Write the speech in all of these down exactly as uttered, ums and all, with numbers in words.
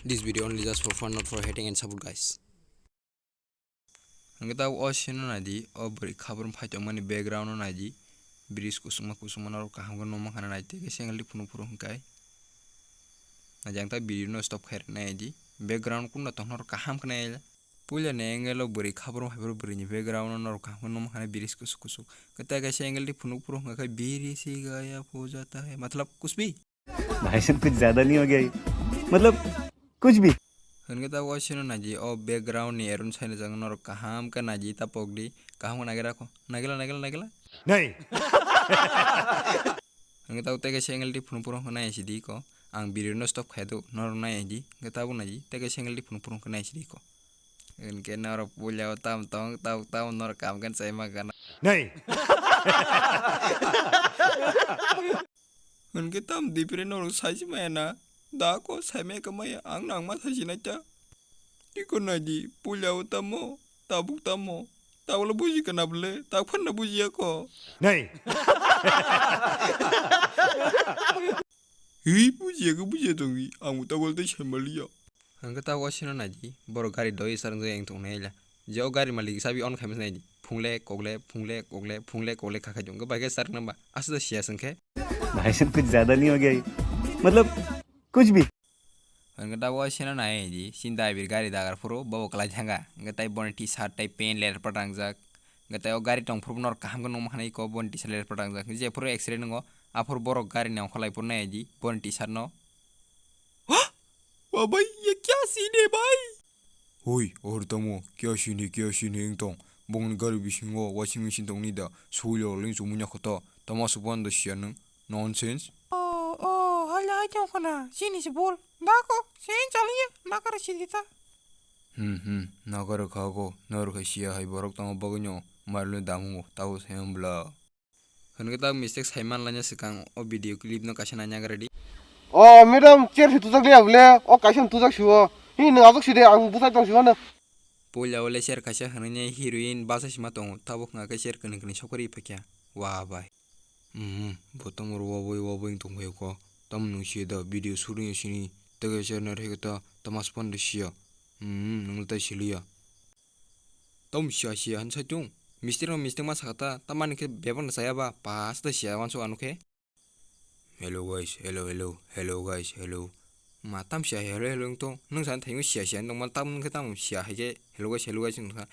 This video only just for fun, not for hating and support, guys. Hwnkhe tabuk o scene no naidi, o bwrwi khabrum phai tongmani background no naidi, bridge kusukma kusukma norok kaham khe nukma khana naidi, tei khe single di phunuk phuru hwnkhe. Naidi ang ta video no stop khairok naidi, background kunu tong norok kaham khe nai. Puila ni angle o bwrwi khabrum hai phuru bwrwi ni background no norok kaham khe nukma khana bridge kusuk kusuk. Khe tei kaisa angle di phunuk phuru hwnkhe biri si gaya puja ta hai, matlab kuch bhi. भाई साहब, कुछ ज्यादा नहीं हो गया ये? मतलब, कुछ भी। Hwnkhe tabuk o scene no naidi, o background ni aron sai no jang norok kaham khe naidi ta pok di, kaham khe naigra kho, naigla, naigla, naigla. नहीं। Hwnkhe tabuk tei kaisa angle di phunuk phuru hwnkhe nai si di kho, ang video no stop khai do, norok nai di, hwnkhe tabuk naidi, tei kaisa angle di phunuk phuru hwnkhe nai si di kho. Hwnkhe norok puila o tam tong, tabuk tabuk norok kaham khe sai ma gana. नहीं। Hwnkhe tam dipre norok saisi maya na? Da ko saimaya khe maya, ang nangma saisi nai ta. Iko naidi, puila o tamo, tabuk tamo, tabukle buji kana bwle, tak phanna bujiya ko. नहीं। Hi, bujiya khe bujiya tongdi, ang bo tabukle tei saimaliya. Hwnkhe tabuk o scene no naidi, borok gari doi start wngjak eng tong naila. Je o gari malik sabi on khaima naidi. Phungle kokle, phungle kokle, phungle kokle kha khai tong. Hwnkhe bai khe start nang ba. Aswk da siya swngkhe. भाई साहब, कुछ ज्यादा नहीं हो गया ये? मतलब, कुछ भी। Hwnkhe tabuk o scene no naidi, chini driver gari dagar phuru, bobo kwlai thanga. Hwnkhe tai boni T-shirt tai pant ler pwrangjak. Hwnkhe tai o gari tong phuru norok kaham khe nukma khanai ko boni T-shirt ler pwrangjak. Je phuru accident wngo, aphuru borok gari ni ongkholai phuru naidi, boni T-shirt no. Wa bhai, ye kya scene hai bhai? Hoi, or tamo, kya scene hai, kya scene hai wng tong? Bongni gari bisingo washing machine tongni da, sui lo ling chumui nyakho ta, tamo aswk phano da siya nwng? Nonsense. Oh, oh, hala hai tong khana, sini se bol. Da ko, sen chaliye, nakara sidi ta. Hmm, hmm, nakara kha ko, nor khai siya hai borok tamo bagwi no, marlo damu, tabo sen bla. Hwnkhe tabuk mistake sai man laina swkang o video clip no kaisa naina gra di. O madam, chair se tujak liya bwle, o kaisa no tujak si o. Hi, nwng ajak si de, ang bwsai tong si o no. Puila o le chair kaisa hwnwi heroine bachai sima tongo, tabuk hwnka khe chair kwnwi kwnwi sokori phai kha. Wa bai. Hmm, bo tamo wabwi wabwi wng tong phai kho. Tamo nwng si da video shooting sini, tei khe chair no rwkhe ta, tamo aswk phano de si ya. Hmm, nwng le tai si liya. Tamo siya siya hwn sai tung. Mistake no mistake ma saka ta, tamani khe bebak no chaya ba, pas ta siya wansuk ano khe. Hello guys, hello, hello, hello guys, hello. Ma tam siya hello, hello wng tong. Nwng san thaino siya siya wng tong, ma tam wng khe tamo siya hai khe hello guys, hello guys wng kha.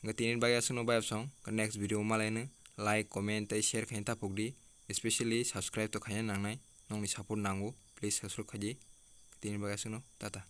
Hwnkhe tini bagwi aswkno bai absong. Next video malai no like, comment tei share khaina ta pok di. Especially subscribe to khaina nangnai. Nokni support nango. Please subscribe khai di. Tini bagwi aswkno. Tata.